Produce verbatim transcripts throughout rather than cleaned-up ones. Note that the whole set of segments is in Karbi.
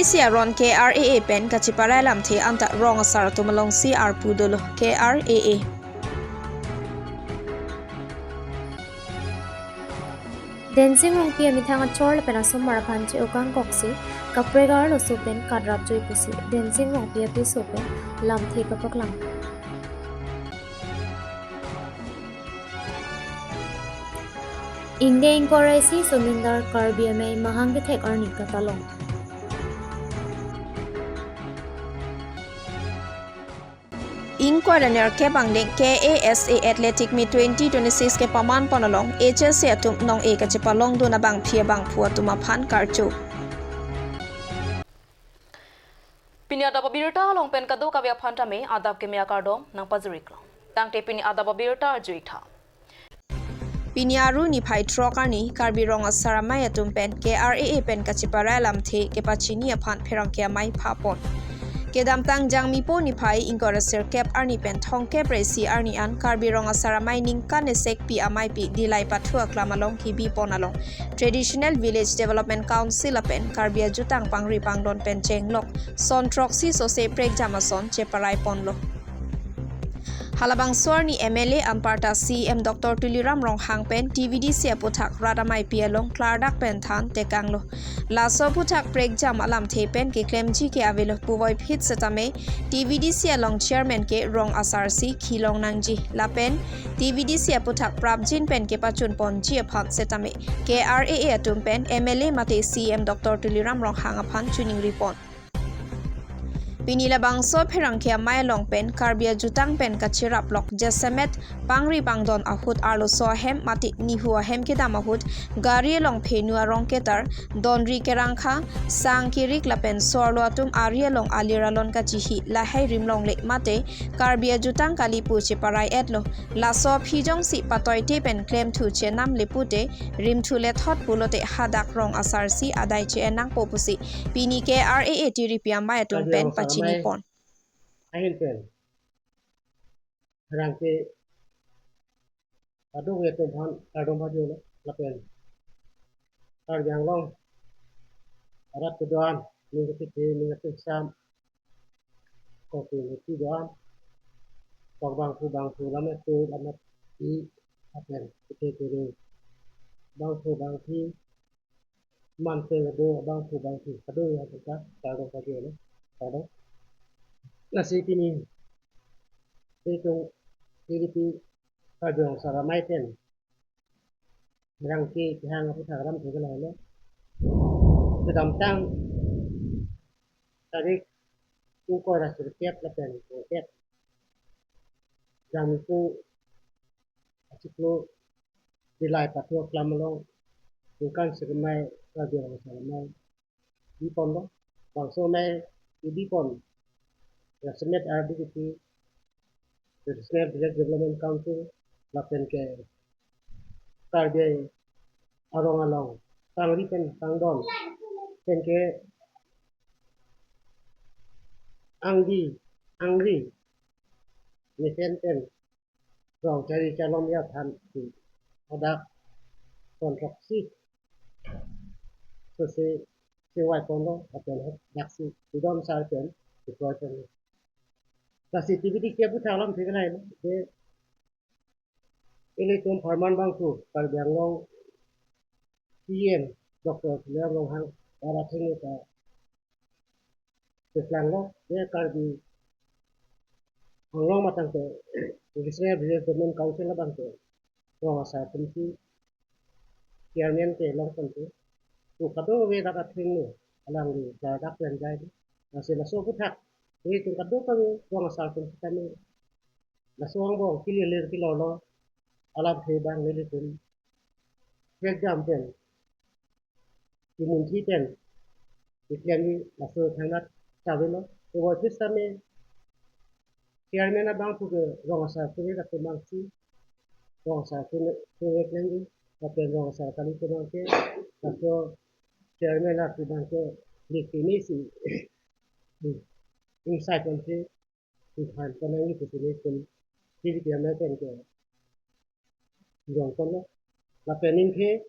Si aron K R A A pen kacheparai alamthe anta rong asar atum alongsi arpu dolo. K R A A. Densing Rongpi amethang achor lapen asomar aphan che-o kangkoksi kaprek arloso pen kadrap jui pusi Densing Rongpi apiso pen lamthe kapaklang. Ingdeng ingkoi ra isi somindar Karbi Amei mahang kethek arni katalong. Ingkoi ra nerkep angdeng K A S A Athletic Meet twenty twenty-six kepaman pon along H S A atum nong-e kachepalongdun abangphi abangphu atum aphan karcho. Pini adap abirta along pen kadokave aphan tame adap keme akardom nangpajir-iklo. Tangte pini adap abirta arju-ik tha. Pini Aru niphai throk arni Karbi Rong Asar Amei atum pen K R A A pen kacheparai alamthe kepachini aphan pherangke amei phapon. Kedamtang Jangmipo niphai ingkoi ra sirkep arni pen thomkep ra isi arni an Karbi Rong Asar Amei ningkan isekpi ameipi Dillai Pathu Aklam along kebipon along Traditional Village Development Council lapen Karbi ajutang pangri pangdon pen chenglok son throksi sose prekjam ason cheparai ponlo. Halabangso arni M L A anparta C E M Doctor Tuliram Ronghang pen T V D C aphuthak rat ameipi along klardak pen than tekanglo. Laso aphuthak prekjam alamthe pen keklemji ke avelo, puvoiphit setame T V D C along chairman ke rong asarsi khilong nangji lapen T V D C aphuthak prapjin pen kepachun ponji aphan setame K R A A atum pen M L A mate C E M Doctor Tuliram Ronghang aphan choningri pon. Pini labangso pherangke amei along pen Karbi ajutang pen kacheraplok jasemet pangri pangdon ahut arloso ahem mate nihu ahem kedam ahut gari along phenu arong ketar, donri kerangkha, sang kerik lapen so-arlo atum ari along alir alon kachihi lahai rim longle mate Karbi ajutang kali pu cheparai-etlo. Laso aphi jongsi patoite pen klemthu chenamle pute rimthu lethot pulote hadak rong asarsi adai che-en nangpo pusi pini K R A A tiripi amei atum pen pachini pon. Ahin pen pherangke kadokave atum aphan kardom pajirlo lapen Karbi Anglong arat kedo-an ning kethe ning kethe sam kok ning kethe do-an kok bangphu bangphu lam-et tu lam-et i lapen kethe kere bangphu bangphi man pen do bangphu bangphi kadokave atum ta kardom pajirlo, kardom. Lasi pini itum tiripi Karbi Rong Asar Amei pen pherangke kehang aphuthak alamthe ke lahelo. Kedamtang tarik ingkoi ra sirkep lapen thomkep Jangmipo achiklo Dillai Pathu Aklam along ningkan isekpi amei Karbi Rong Asar Amei biponlo. Bangso amei kebipon jasemet ardi kiti Traditional Village Development Council lapen ke Karbi arong along pangri pen pangdon pen ke angdi angri mesen pen rong chari chalom ya than si hadak son throksi sose chingvai ponlo lapen hadaksi Sidon sar pen chingvai ponlo. Lasi T V D C aphuthak alamthe ke lahai de ilitum pharman bangphu Karbi Anglong C E M Doctor Tuliram Ronghang arat athengno ta cheklanglo, de Karbi Anglong matang ke Traditional Village Development Council abang ke rong asar atum si chairman kelong ponte. Tu kadokave dak athengno alangli klardak pen jai. Lasi laso aphuthak itum kadokave rong asar atum sitame laso angbong kililir kilolo alamthe abang nelitum prekjam pen kimunthi pen keklemji laso thangnat chavelo. Puvoiphit setame chairman abangphu ke rong asar atum ke kemangsi rong asar atum ke keklemji lapen rong asar kali kemang ke laso chairman atum abang ke lik pini si ingsai ponsi inghan ponangji pusi nelitum T V T M F N ke jong ponlo. Lapen ingkhe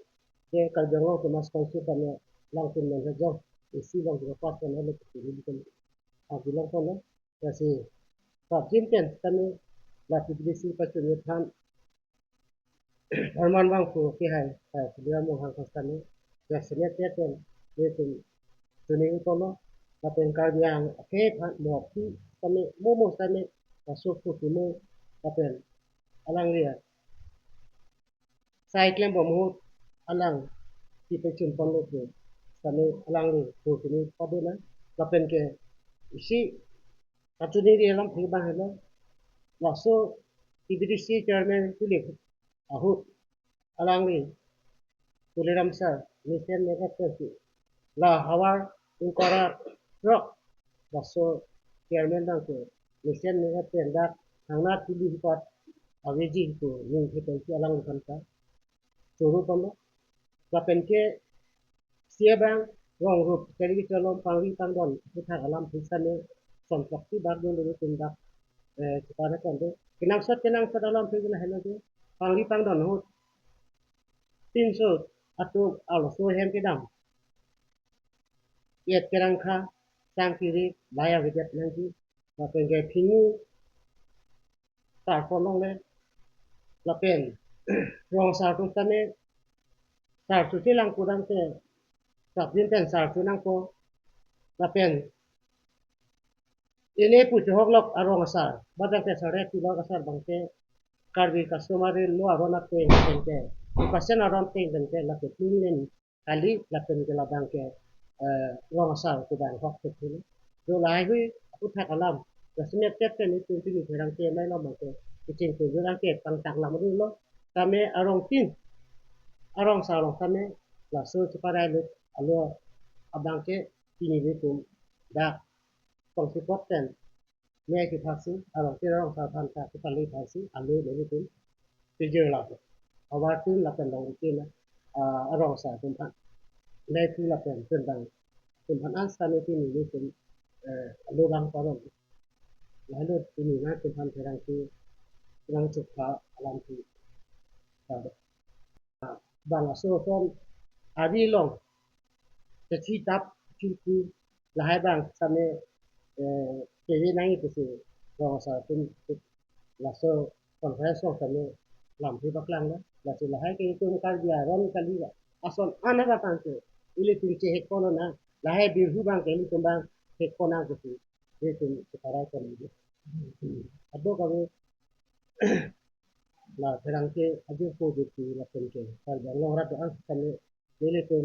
ke Karbi Anglong Autonomous Council tame Langpin Menghejong isi along ke pass pon helo ke ri pen abilong pon lo. Lasi prapjin pen kami la P B D C pachun aphan Herman Bangphu ke hai, eh, Tuliram Ronghang kostame, ya senior captain, ya tum tuni utolo, lapen Karbi Anglong ke phan mo pi kami momo kami masuk ke timo, lapen alangli ya sai klembom ahut alang kipachun ponlo ke, kami alangli ko tini padona, lapen ke isi kachuningri alam thik abang helo, laso P B D C chairman kilik ahut alangli Tuliram sir, Nisen Megat Persi, la havar ingkoi ra throk, laso chairman abang ke Nisen Megat Persi dak hangnat tili hikot aveji ko ning hipen si alangliphan ta choro ponlo. Lapen ke isi abang rong rup kali ke cholom pangri pangdon aphuthak alam thik sitame son throk si bak dun dun tum dak, eh, chepare ponlo. Kenangsot kenangsot alam thik la helo ke pangri pangdon ahut pinso atum arloso ahem kedam, et kerangkha, sang kiri, laya vedet nangji, lapen ke phingu tar pon longle, lapen rong asar atum tame sar chuche lang kudang ke prapjin pen sar chu nangpo, lapen ini pu chehok lok arong asar, badang ke sare pilok asar abang ke Karbi customary law aron ateng pen ke, ipasyan aron ateng pen ke lake clean lane kali, lapen ke labang ke, eh, rong asar kudang hok thek thek. Do lahai hui aphuthak alam, la senior captain ni twenty ni pherangke mai lo abang ke, kecheng tu pherangke pangtak lam ri lo, tame arong tin, arong asar along tame laso cheparai lut alo abang ke pini ilitum dak tongsi pot pen me kephaksi, arong tin arong asar aphan ta kepali phaksi, alo ilitum pijir lap. Havar tin lapen long tin, ah, arong asar atum aphan. Nai tu lapen pen bang atum aphan an sitame pini ilitum, eh, alo bang paron. Lalu pini nangtum aphan pherangke, pherang chukha alam thik. Bang aso ason ari along kechi tap chingki lahai bang sitame, eh, kevi nangji pusi rong asar atum laso conference along sitame lamthe paklang lo. Lasi lahai ke itum Karbi aron kali la ason ana batang ke ilitum chehek pon nang, lahai birhu abang ke ilitum abang hek pon nang pusi ilitum cheparai pon lo. Ado kami la pherangke ajirpo jirpi lapen ke Karbi Anglong arat do-an sitame nelitum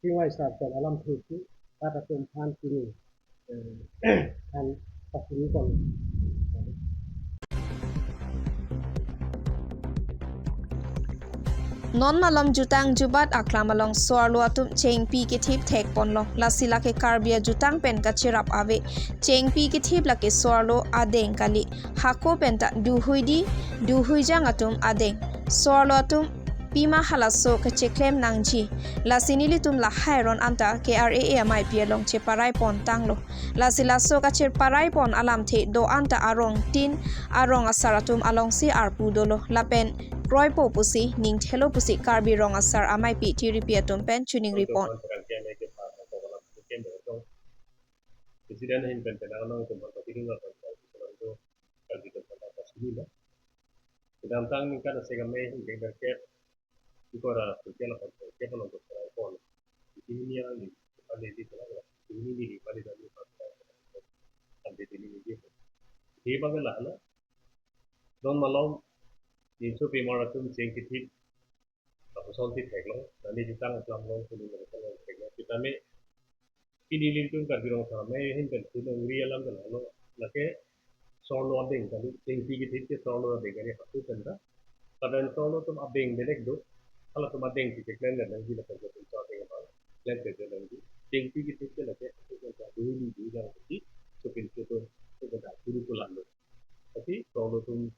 chingvai sar pen alam thursi rat atum aphan pini, eh, aphan pakini pon. Non malom jutang jubat aklam along so-arlo atum chengpi kethip thek ponlo. Lasi lake Karbi ajutang pen kacherap ave. Chengpi kethip lake so-arlo adeng kali. Hako pen ta duhuidi, duhuijang atum adeng. So-arlo atum pima halaso kecheklem nangji. Lasi nelitum lahai aron anta K R A A ameipi along cheparai pon tanglo. Lasi laso kacheparai pon alamthe do-an ta arong tin, arong asar atum alongsi arpu dolo. Lapen kroipo pusi, ningthelo pusi Karbi Rong Asar Ameipi Tiripi atum pen choningri pon. President ahin pen penang nang tum phan pati ring lapen phan pati ring do, kalbi tum phan pati ring do. Kedamtang ningkan asek amei hingkeng berket, ikora sukya lapan sukya lapan tum phan pon. Isi hini yang ni, phan di di phan di, isi hini ni, phan di dan ni, phan di dan ni, phan di di ni di. Di bang lah na. Don malom, ninso pimar atum cheng kethip lapuson si theklo, nani jutang aklam along, kuning lapuson along theklo. Sitame pini ilitum Karbi Rong Asar Amei ahin pen si nangri alam pen lo, lake so-arlo adeng kali, chengpi kethip ke so-arlo adeng kali hako pen ta. Kadang so-arlo atum adeng belek do, halatum adeng si keklem nangji lapen ke tum so adeng abang klem ke nangji. Chengpi kethip ke lake hako pen ta duhuidi duhuijang si, sopinso atum, sopinso atum kulang do. Tapi so-arlo atum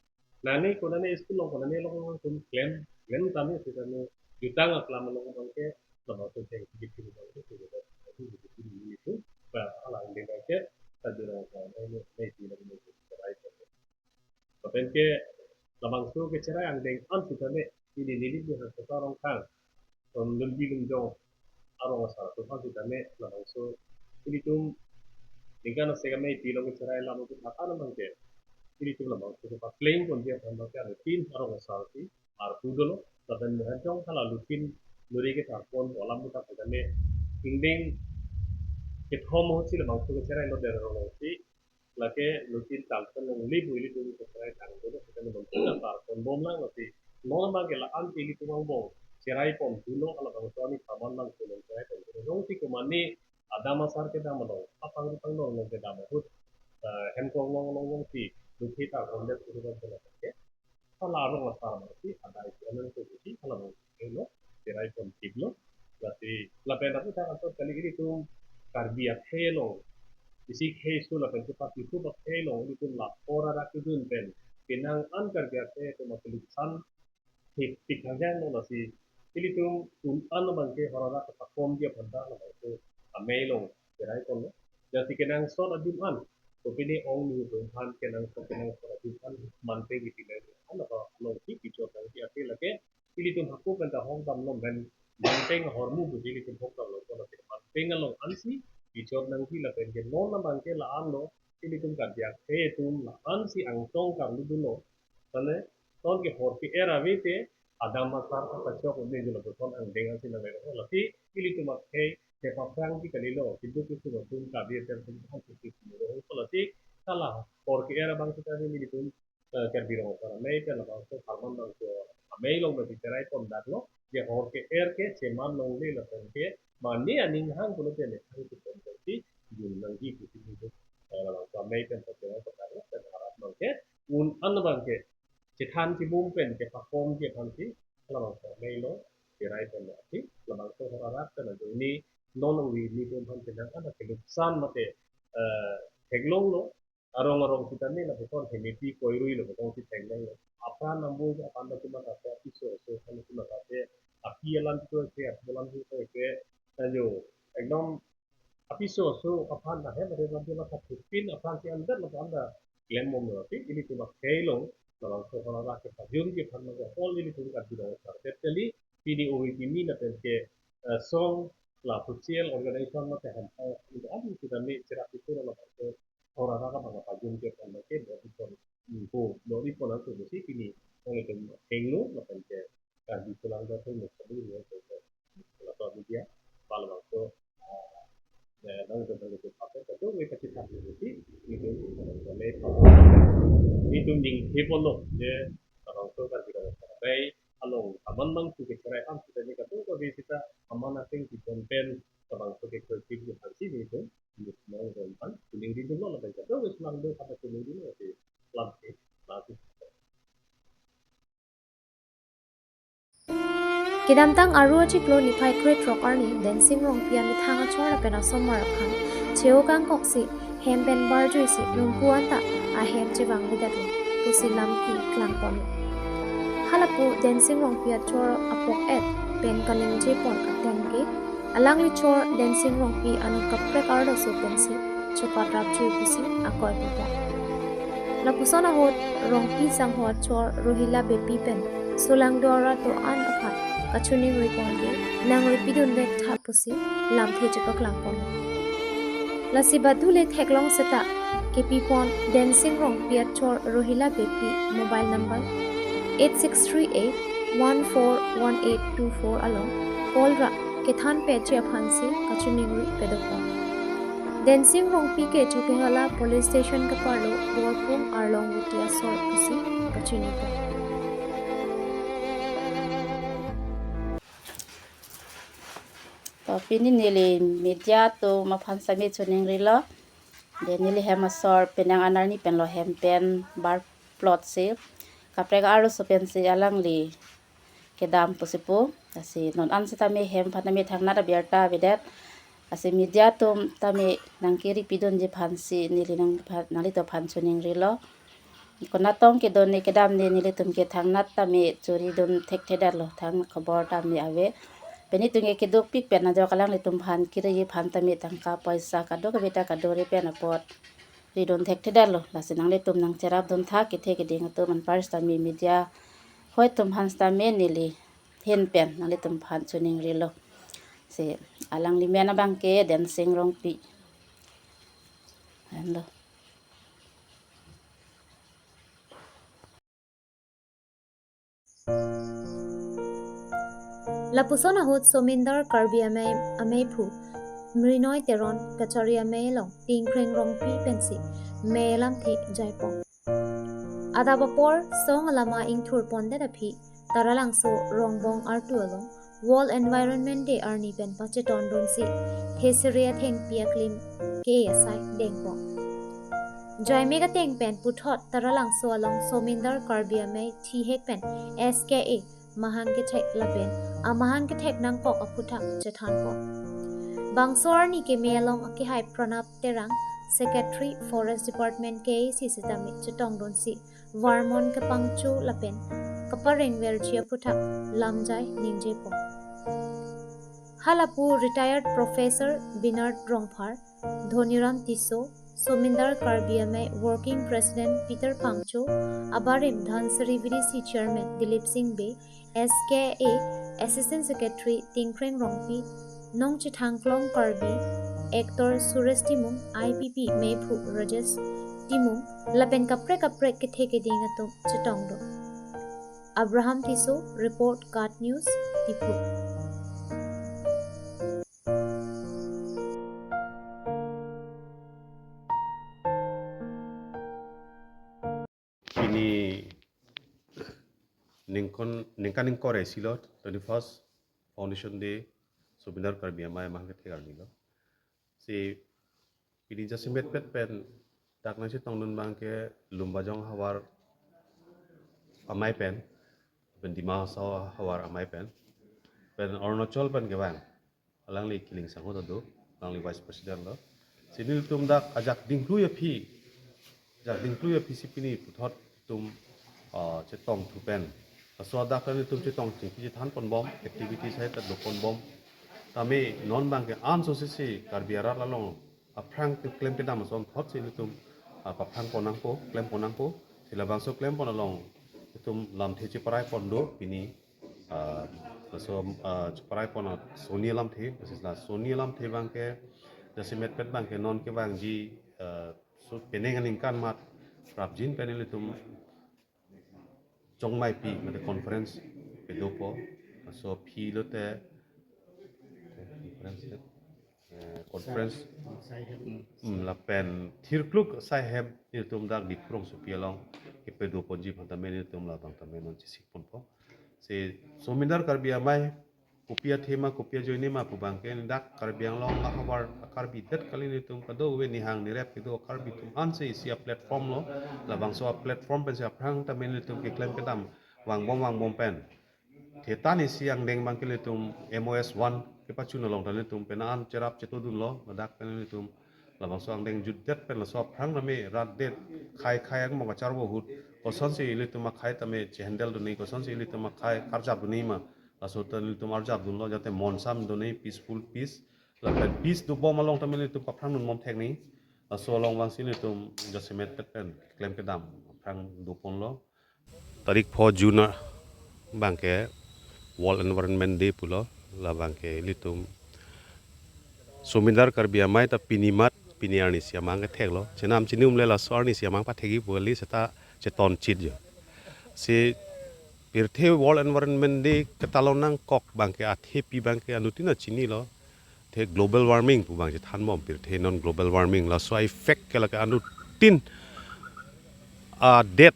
nani konani school along konani along atum klem, klem tame sitame jutang aklam along abang ke, labangso chengpi kethip abang ke, sitame, sitame, sitame, sitame, ba alang deng abang ke, ta jutang aklam along, nai ti lagi nai ti, right. Lapen ke, labangso kecherai angdeng an sitame, ini neli di hak sekarang kan, um, lumbi lumjong, arong asar atum aphan sitame labangso ilitum ningkan asek amei pi along kecherai alam atum aphan abangke ilitum labangso kepapleng ponji aphan abangke alutin arong asar si arpu dolo. Lapen mehajong hala alutin nuri ketarpon alam atum sitame ingdeng kethom ahut si labangso kecherai lo der rong si lake alutin tarpon longle pu ilitum kecherai tanglo, sitame non puta tarpon bom lang lasi non abangke la-an ilitum angbong cherai pon pulo, halabangso ani saman nangtum cherai pon pulo. Jongsi komatne adam asar kedam along, apang rupang along kedam ahut, eh, hem krong long long long si dukhe tarpon det pulo abangke. Hala arong asar abang si adai si anang ke si hala abang si lo, cherai pon tiplo. Lasi lapen aputhak anchot kali ilitum Karbi akhei along isi khei su lapen kepati hu akhei along ilitum la hor arak kedun pen penang an Karbi akhei atum akeluksan thik thik hangjang lo, lasi ilitum un-an abangke hor arak kepakomji aphan ta labangso amei along cherai ponlo. Jati kenangsot adim an, kopine ong ni atum aphan kenangsot, kenangsot adim an manpeng ipinai an apa along si pichot nangji ate lake ilitum hako pen ta hok damlo, men manpeng ahormu pusi ilitum hok damlo, kono ke manpeng along ansi pichot nangji lapen ke non abangke la-an lo, ilitum Karbi akhei atum la-an si angtong karlu dunlo. Tane ton ke hor ke-er ave te adam asar kachok un-e jolo, ton angdeng ansi nang lelo. Lasi ilitum akhei kepaprangji kalilo, keduk kesung atum kave ter atum aphan si si lo. Lasi hala hor ke-er abang sitame ilitum, eh, Karbi Rong Asar Amei pen labangso harman bangso amei along mati cherai pon daklo. Je hor ke-er ke cheman longle lapen ke mane aning hang pulote ne hang si pon si jun nangji pusi ilitum, eh, labangso amei pen pacherai pon daklo. Pen harap abangke un-an abangke chethan chibum pen kepakomji aphan si labangso amei along cherai pon lasi labangso hor arak pen ajoine non uri ni tum aphan penang an akeluksan mate, eh, theklonglo. Arong arong sitame lapuson hemepi koirui lo, lapuson si theklonglo. Apran ambui aphan ta cuma kate apiso aso aphan cuma kate api alam tu ke api alam tu ke ajo ekdom apiso aso aphan ahem ada nanti masa pupin aphan si andat lapuson ta klem bom lo. Tapi ilitum akhei along labangso hor arak kepajumji aphan mangga all ilitum Karbi Rong Asar det kali, pini ove kimi lapen ke, eh, song la social organization mate ham, eh, ilitum adi sitame cherap itu labangso hor arak abang pajumji aphan abangke dori pon, info dori pon nangtum pusi pini nanglitum henglo lapen ke Karbi Solang Dothoi Muksabu ni ke la to media pal bangso, ah, eh, nangtum nangtum pakai satu we kacita pusi ilitum kami ilitum ning he pon lo je labangso Karbi Rong Asar Amei along aman bang tu kecherai ham sitame katu kave sita aman ateng si pon pen labangso ke kreatif ni aphan si ilitum nang ron pan kuning di dulu lah, baik kata wis lang do kata kuning di dulu si lam si lam si. Kedamtang Aru achiklo niphai krethrok arni Densing Rongpi amethang achor lapen asomar aphan cheo kangkoksi hem pen barjuisi nungpu anta ahem chevangvedetlo pusi lam keklang ponlo. Halapu Densing Rongpi achor apok et pen kaningje pon ateng ke alangli chor Densing Rongpi anut kaprek arloso pensi chopat rapjui pusi akoi pupon. Lapuson ahut Rongpi sangho achor Rohila Beypi pen solangdo arat do-an aphan kachiningri pon ke nangri pidun vek tha pusi lamthe chepaklang pon. Lasi baduhle theklong seta kepi pon Densing Rongpi achor Rohila Beypi mobile number eight six three eight one four one eight two four along call ra kethan peji aphan si kachiningri pedo pon. Densing Rongpi ke Chokihola Police Station keparlo Borpung Arlong Guti asor pusi kachini pon. To pini neli media atum aphan sitame chiningrilo. Je neli hem asor penang an arni pen lo, hem pen bar plot si kaprek arloso pensi alangli kedam pusi pu. Lasi non an sitame hem aphan tame thangnat abirta avedet. Lasi media atum tame nangkiri pidunji aphan si neli nang pha-, nanglitum aphan chiningrilo. Konatong kedo ne kedam ne nelitum ke thangnat tame chori dun thekthedetlo, thang khobor tame ave. Pini tum ke keduk pik pen ajok alanglitum aphan kiriji aphan tame tangka poisa kadokave ta kadokave pen apot ridun thekthedetlo. Lasi nanglitum nangcherap dun tha kethe keding atum anpar sitame media hoi atum aphan sitame neli hin pen nanglitum aphan chiningrilo. Si Alangli men abang ke Densing Rongpi. Anlo. Lapuson ahut Sominder Karbi Amei, ameiphu Mrinoi Teron kachari amei along Tingkreng Rongpi pensi mei alamthe jaipon. Adap apor song alama ingthur pondet aphi Taralangso Rongbong artu along World Environment Day arni pen pachetondunsi thesere athengpi aklim ke asai dengpon. Jaime kateng pen puthot Taralangso along Sominder Karbi Amei thihek pen S K A mahang kethek lapen amahang kethek nangkok aphuthak chethanpon. Bangso arni keme along akehai Pranab Terang, Secretary Forest Department K A C sitame chetongdunsi varmon kepangcho lapen kaparengverji aphuthak lamjai ningjepon. Halapu retired Professor Bernard Rongphar, Dhoniram Tisso, Sominder Karbi Amei Working President Peter Phangcho, abarim Dhansiri V D C Chairman Dilip Singh Bey, S K A Assistant Secretary Tingkreng Rongpi, Nongchethangklong Karbi, actor Suresh Timung, I P P meiphu Rajesh Timung, lapen kaprek kaprek kethe keding atum chetongdun. Abraham Tisso, report KAT News, Diphu. Pini ningkon, ningkan ingkoi ra isi lo, twenty-first Foundation Day, Sominder Karbi Amei amahang kethek arni lo. Si pini jasemet pet pen dak nangchetongdun abang ke Lumbajong havar amei pen, pen Dima Hasao havar amei pen, pen Arunachal pen kevang alangli Killing Sangho ta do, alangli Vice President lo. Si nelitum dak ajak dingklui aphi, ajak dingklui aphi si pini puthot itum, ah, chetongthu pen. Laso adak nelitum chetong chingki chethanponbom, activities hai ta doponbom. Tame non abang ke anso si si Karbi arat along aphrang keklem kedam ason thot si nelitum, ah, paphrangpon nangpo, klempon nangpo. Si labangso klempon along itum lamthe chepraipon do pini, ah, laso, ah, chepraipon a soni alamthe, si la soni alamthe abang ke jasemet pet abang ke non kevangji, ah, so penang aningkan mat prapjin pen ilitum chongmaipi mate conference kedopo. Laso aphi lote conference, eh, conference, mm, lapen thirkluk asai hem nelitum dak Diphu rongsopi along kepedoponji aphan tame nelitum labang tame non chesikponpo. Si Sominder Karbi Amei kopi athema, kopi ajoinema pu abang ke dak Karbi Anglong ahavar a-Karbi det kali, nelitum kadokave nihang nirep kedo Karbi atum ansi isi a-platform lo, labangso a-platform pensi aphrang tame nelitum keklem kedam vangbom vangbom pen. Thetan isi angdeng abang ke nelitum M O S one kepachun along ta nelitum penang an cherap chetodunlo, ladak pen nelitum labangso angdeng jutdet pen laso aphrang tame rat det khai khai angmong kacharvo ahut kosonsi ilitum akhai tame chehandle dunji, kosonsi ilitum akhai karjap dunji ma, laso ta nelitum arjapdunlo, jate monsam dunji, peaceful peace. Lapen peace dobom along tame nelitum paphrangdunbom thekji. Laso along abangsi nelitum jasemet pet pen klem kedam aphrang doponlo. Tarik pho June abang ke World Environment Day pulo, labang ke ilitum Sominder Karbi Amei ta pini mat, pini arnisi amahang ketheklo. Chenam chini umle laso arnisi amahang pathekji pu kali, seta cheton chit jo. Si pirthe World Environment Day ketalon nangkok abang ke athepi abang ke anuttin ta chinilo. The global warming pu abang chethanbom, pirthe non global warming. Laso a-effect ke lake anuttin adet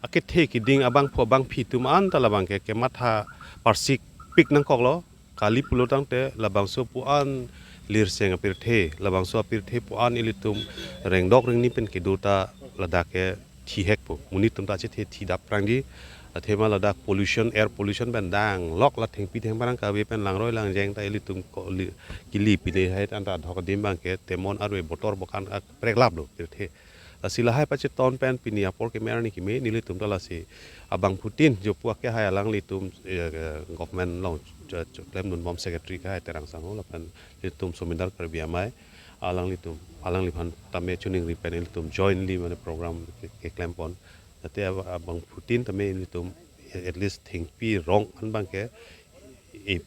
akethe keding abangphu abangphi atum an ta labang ke kematha parsikpik nangkoklo. Kali pulo tangte labangso pu an lirseng apirthe, labangso apirthe pu an ilitum rengdok rengni pen kedo ta ladak ke thihekpo. Monit atum ta chethe thidap prangji. Athema ladak pollution, air pollution pen danglok, la thengpi thengphrang kave pen langroi langjeng ta ilitum ko li, kili pine hai anta adhok adim abang ke temon arve botor bokan ak preklap lo pirthe. Lasi lahai pacheton pen pini apor keme arni keme nelitum ta lasi abangphutin jopu akehai alanglitum, eh, government along cho-, cho-, klemdunbom secretary kehai Terang Sangho lapen ilitum Sominder Karbi Amei alanglitum, alangliphan tame choningri pen ilitum jointly mane program ke, keklempon. Jate ab-, abangphutin tame ilitum at least thengpi rong an abang ke, eh,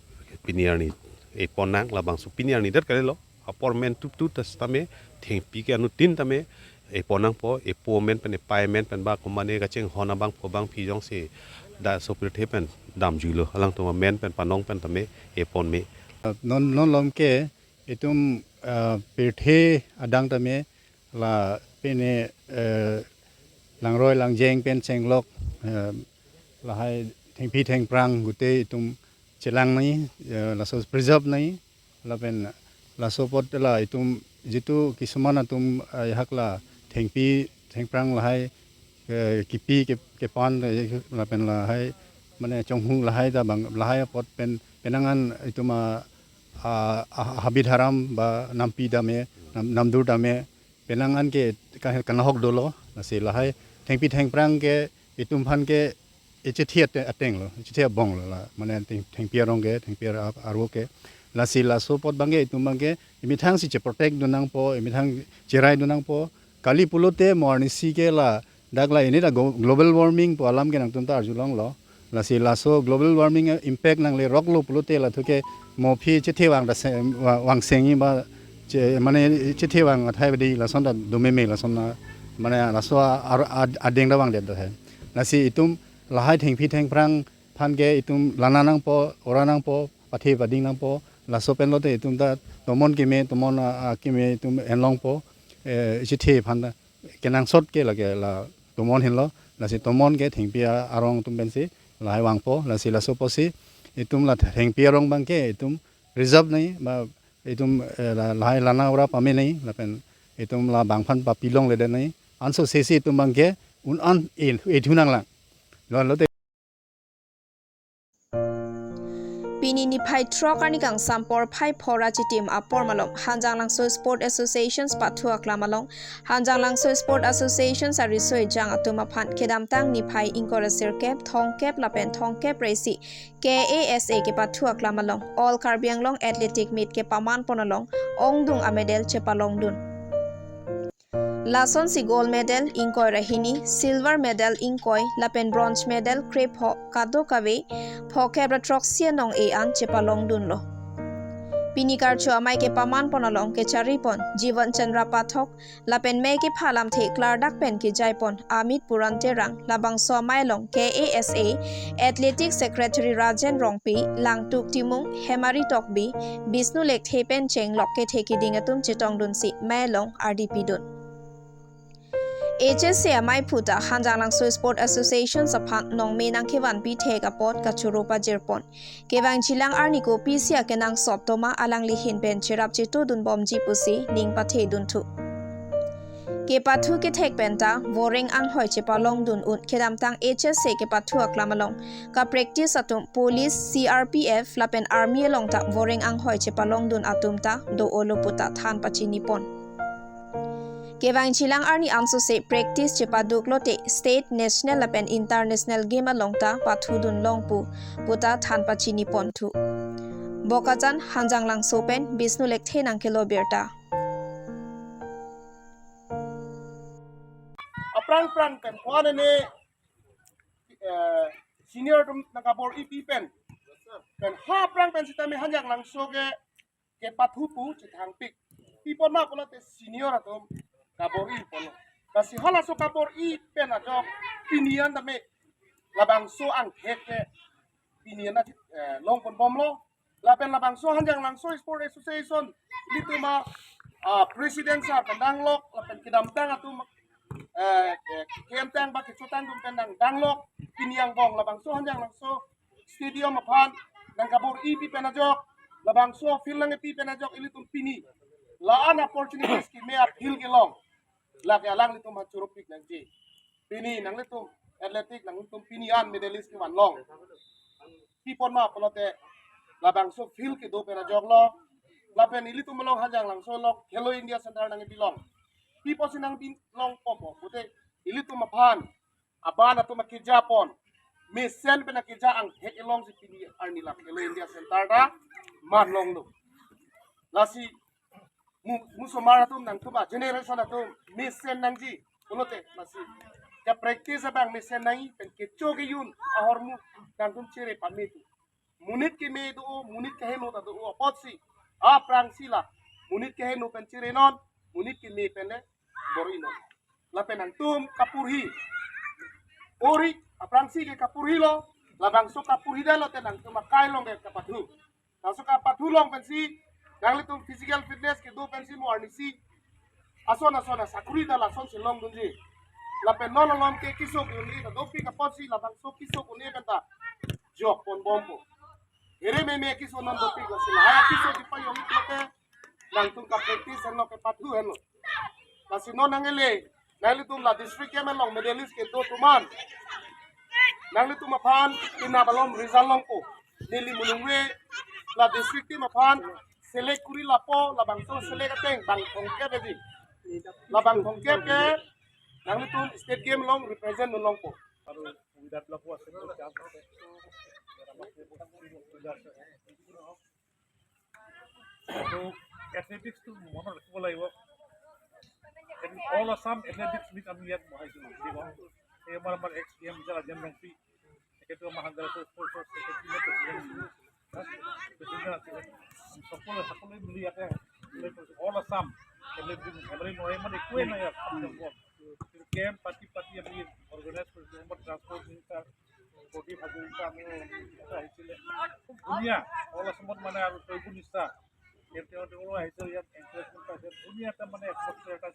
pini arni Epon nang labangso pini arni det kalilo. Apor men tup tup ta sitame thengpi ke anuttin tame epon nangpo, epo men pen, epai men pen ba komatne kachinghon abangpo abangpi jongsi laso pirthe pen damjuilo, alangtum amen pen panong pen tame epon me. Non non lom ke itum, ah, pirthe adang tame la pine, eh, langroi langjeng pen chenglok, eh, lahai thengpi thengphrang gute itum chelang nangji, eh, laso preserve nangji, lapen laso apot la itum jitu kisuman atum, eh, hak la thengpi thengphrang lahai, eh, kipi ke, kepan, eh, lapen lahai mane chonghu lahai ta bang lahai apot pen penang an itum a, a, a, habit haram ba nampi tame, nam, namdur tame penang an ke ka-, kanahok dolo, lasi lahai thengpi thengphrang ke itum aphan ke echethe ate-, ateng lo, echethe abong lo la, mane theng-, thengpi arong ke, thengpi ar-, aro ke. Lasi laso apot abang ke itum abang ke imethang si cheprotect dun nangpo, imethang cherai dun nangpo. Kali pulote mo arnisi ke ladak la ini la go-, global warming pu alam ke nangtum ta arjulonglo. Lasi laso global warming impact nangleroklo pulote la thuke mo aphi chethe vang ta se-, va-, vang sengji ba che-, mane chethe vang athai badi lason ta domeme lason na mane laso a-, ar-, ad-, adeng ta vangdet athai. Lasi itum lahai thengpi thengphrang aphan ke itum lana nangpo, ora nangpo, pathe pading nangpo, laso pen lote itum ta tomon keme, tomon a, a keme itum enlongpo, eh, chethe aphan ta kenangsot ke lake la tomon henlo, lasi tomon ke thengpi a-, arong atum pensi lahai vangpo, lasi laso apotsi itum la thengpi arong abang ke itum reserve nangji, ba itum, eh, la, lahai lana ora pame nangji, lapen itum labang aphan papilongledet nangji, anso sesi itum abang ke un an e, ethu nanglang. Lo, lote Pini niphai throk arni kangsam porphai phor achitim apor malom Hanjanglangso Sport Associations pathu aklam along Hanjanglangso Sport Associations ariso ejang atum aphan kedamtang niphai ingkoi ra sirkep, thomkep lapen thomkep ra isi K A S A kepathu aklam along All Karbi Anglong Athletic Meet kepaman pon along ongdung amedal chepalongdun. Lasonsi gold medal ingkoi ra hini, silver medal ingkoi lapen bronze medal krepho, kadokave phokep ra throksi anong e an chepalongdunlo. Pini karcho amei kepaman pon along kechari pon Jivan Chandra Pathak lapen mei kepha lamthe klardak pen kejai pon Amit Puran Terang, labangso amei along K A S A Athletic Secretary Rajen Rongpi, Langtuk Timung, Hemari Tokbi, Bishnu Lekthe pen chenglok kethe kiding atum chetongdunsi mei along ardi pidun. H S A amei aphuta Hanjanglangso Sport Association aphan nongme nangkevanpi thek apot kachoro pajir pon. Kevangjilang arni kopisi akenangsot toma alangli ahin pen cherap chetudun bomji pusi ning pathedunthu. Kepathu kethek penta voreng anghoi chepalongdun un kedamtang H S A kepathu aklam along kapractice atum police, C R P F lapen army along ta voreng anghoi chepalongdun atum ta do-olo puta than pachini pon. Kevangjilang arni ansose practice chepaduk lote state, national lapen international game along ta pathudun long pu puta than pachini ponthu. Bokajan, Hanjanglangso pen Bishnu Lekthe nangkelo birta. Aphrang phrang pen pho ne, eh, senior atum nangkabor-ipi pen, pen ha aphrang pen sitame Hanjanglangso ke kepathu pu chethangpik. Pi apot ma pulote senior atum kabor-i ponlo. Lasi halaso kabor-i pen ajok pini an tame labangso anghek ke pini an, eh, long ponbomlo. Lapen labangso Hanjanglangso Sport Association ilitum a, ah, president sir pen danglok, lapen kedamtang atum, eh, eh, kedamtang ba kechotang atum pen dang danglok, pini angbong labangso Hanjanglangso stadium aphan nangkabor-ipi pen ajok, labangso field nang-ipi pen ajok ilitum pini la-an opportunities keme a-field kelong. Lake alanglitum aphan choropik nangji. Pini nanglitum athletic nanglitum pini an medalist kevan long. Pi apot ma pulote labangso field kedo pen ajoklo. Lapen ilitum along Hanjanglangso along Khelo India Center nangbi long. Pi apotsi nangbi longpo pu pute ilitum aphan aban atum akeja pon, mesen pen akeja anghek alongsi pini arni la Khelo India Center ta man longlo. Lasi mu-, musomar atum nangtum a-generation atum mesen nangji pulote lasi kepractice abang mesen nangji pen kecho kejun ahormu nangtum chere pame tu. Monit keme do, monit keheno ta do apotsi, aphrangsi la monit keheno pen chirenon, monit keme pen le bor-inon. Lapen nangtum kaporhi, ori aphrangsi ke kaporhilo, labangso kaporhi dalo te nangtum akai along ke kapathu. Laso kapathu along pensi nanglitum physical fitness kedo pensi mo arnisi ason ason asakuri ta lasonsi longdunji. Lapen non along ke keso ke-un-e ta dopik apotsi labangso keso ke-un-e pen ta jokpon bompo. Here meme keso non dopik, lasi lahai keso kepajok-ik lote nangtum kapractice henlo, kepathu henlo. Lasi non nangle, nanglitum la district game along medalist kedo atum an, nanglitum aphan pini malom result longpo. Neli mulungve la district team aphan select kuri lapo, labangso select ateng bang thomkep edi. Labang thomkep ke nanglitum state game along represent dun longpo. আৰু সুবিধাবিলাকো আছে, বহুত চান্স আছে। সুবিধা আছে। আৰু এথলেটিক্সটো মনত ৰাখিব লাগিব। এদিন অল আছাম এথলেটিক্স মিট আমি ইয়াত বহাইছিলোঁ, ডিব্ৰুগড়। এই আমাৰ, আমাৰ এক্স ডি এম ৰাজেন ৰংপি, তেখেতো আমাৰ হাংগাৰাছৰ স্পৰ্টছৰ ছেক্ৰেটাৰী, প্ৰেচিডেণ্ট আছিলে। আমি সকলোৱে, সকলোৱে মিলি ইয়াতে অল আছাম এথলেটিক্স, ধেমালি নহয়, মানে একোৱেই নাই ইয়াত। কিন্তু কেম্প পাতি পাতি আমি অৰ্গেনাইজ কৰিছোঁ। আমাৰ ট্ৰান্সপৰ্ট মিনিষ্টাৰ প্ৰদীপ হাজৰিকা, আমি ইয়াতে আহিছিলে। খুব ধুনীয়া, অল আছামত মানে আৰু তৈবুন ইচ্ছা, তেওঁ, তেওঁ, তেওঁৰো আহিছে, ইয়াত এনকাৰেজমেণ্ট পাইছে। ধুনীয়া এটা মানে এটমছফিয়াৰ এটা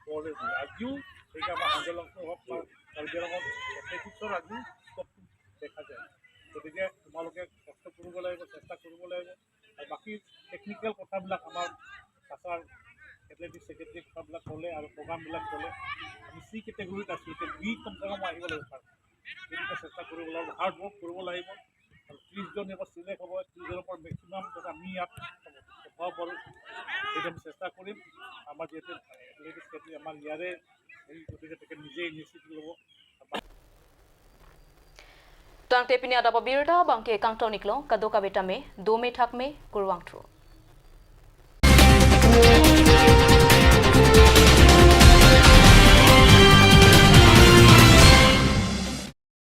গঢ় লৈ উঠিছে। আজিও সেইকাৰণে আমাৰ হাংগাৰাছৰ হওক বা কাৰ্বি আংলঙত এথলেটিক্সৰ আজিও স্কপটো দেখা যায়। গতিকে তোমালোকে কষ্ট কৰিব লাগিব, চেষ্টা কৰিব লাগিব। আৰু বাকী টেকনিকেল কথাবিলাক আমাৰ কাছাৰ এথলেটিক্স ছেক্ৰেটাৰী কথাবিলাক ক'লে আৰু প্ৰগ্ৰামবিলাক ক'লে, আমি চি কেটেগৰীত আছোঁ, এতিয়া বি কমচে কম আহিব লাগিব ছাৰ। গতিকে চেষ্টা কৰিব লাগিব, হাৰ্ড ৱৰ্ক কৰিব লাগিব। আৰু ত্ৰিছজন এবাৰ ছিলেক্ট হ'ব, ত্ৰিছজনৰ পৰা মেক্সিমাম যাতে আমি ইয়াত হ'ব পাৰোঁ, সেইটো আমি চেষ্টা কৰিম। আমাৰ যিহেতু এথলেটিক্স ছেক্ৰেটাৰী আমাৰ ইয়াৰে হেৰি, গতিকে তেখেতে নিজে ইনিচিয়েটিভ ল'ব। Tangte pini adap abirta abangke kangton-iklo, kadokave tame dome thakme, kurvangthu.